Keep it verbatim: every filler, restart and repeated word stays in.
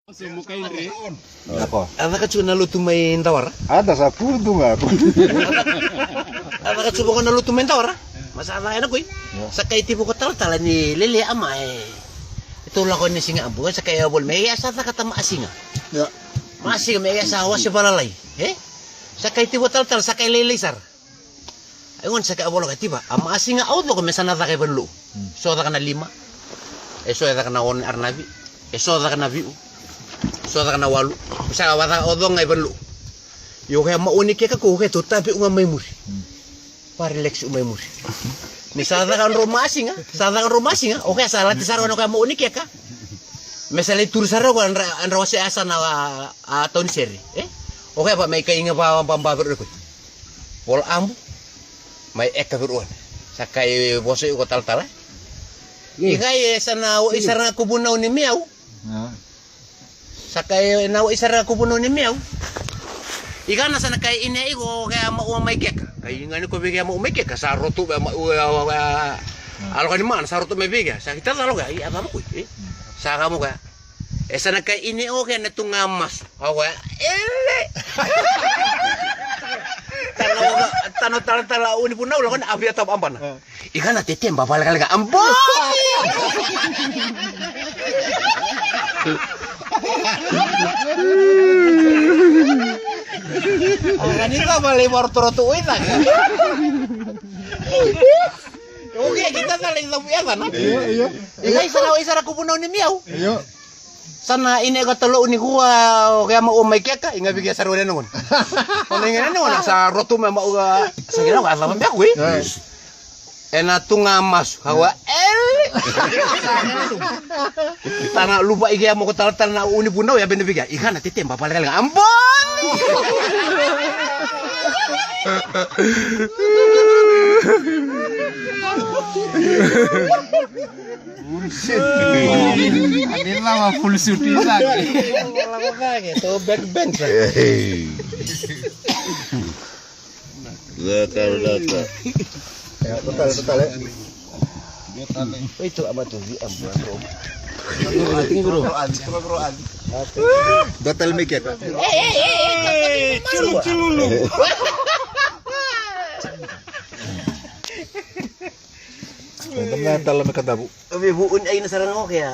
A caka tiko na lotu mai Dawara. A da sa kudu ga ko. A caka tiko vaka na lotu mai Dawara. Ma sa caka ena koi. Sa kai tiko ko talatala ni lele ama e. E tou lako ni siga abu sa kai a voli me ia sa caka ta ma asiga. Ma asiga me ia sa wase valalai. E? Sa kai tiko talatala sa kai lele sara. Ai gona sa kai a volo ka tiva a ma asiga au coko me sa na caka e vanilou. So caka na lima. E so e caka na ono aranavi. E so caka na viu. So caka na walu. Sa ka vacaka o coga e vanilou. Io kea ma oni keka ko kea tou tape uga mai muri. Varelexi u mai muri. Ni sa caka drau ma asiga. Sa caka drau ma asiga o kea sa lati sara wana o kea ma oni keka. Me sa lai turu sara ko andra andra wase asa na a tauni sere. E? O kea va mai kaiga va baba vero ko. Vola abu. Mai eka viro wana. Sa kai vosa iko talatala. I kai e sa na o i sara ga ko vunau ni meau. Sa kai e na o i sara ga ko vunau ni meau. I kana sa na kai ine iko ke a maua mai keka. Kai i gani ko veke a maua mai keka sa rotu be a maua a aloka ni mana sa rotu me veke sa kita talo ke i a tamo kui. Sa kamo ke. E sa na kai ine o ke na tu ga masu. Awa ele. Tano tano tala tala uni puna ula kona avia tau ambana. Ika na tete ba vale kale ka amboi. Kani ta vale i varo toro tu ui ta. Oke kita tala i tabu ya kana. Ika isara isara kupuna uni miau. Sana ine ka talo uni kua o ke ama o mai keka inga vike sara wale nongon. Ona inga nongon sa rotu me ma uga sa kira ka sa mambia kui. Ena tu ga masu ka ua ele. Tana luva i ke ama ko talatala na uni vunau ya bene vike i kana tete ba pale kale ga amboni. Full suit. Adi lava full suit i sake. Lava kake, to back bench. Daka daka. Total total e. Wait tu ama tu vi am bro. Total make it. Hey, hey, hey, hey. Cilulu cilulu. Tala me kadavu. Ave vuun aina sara ga o kea.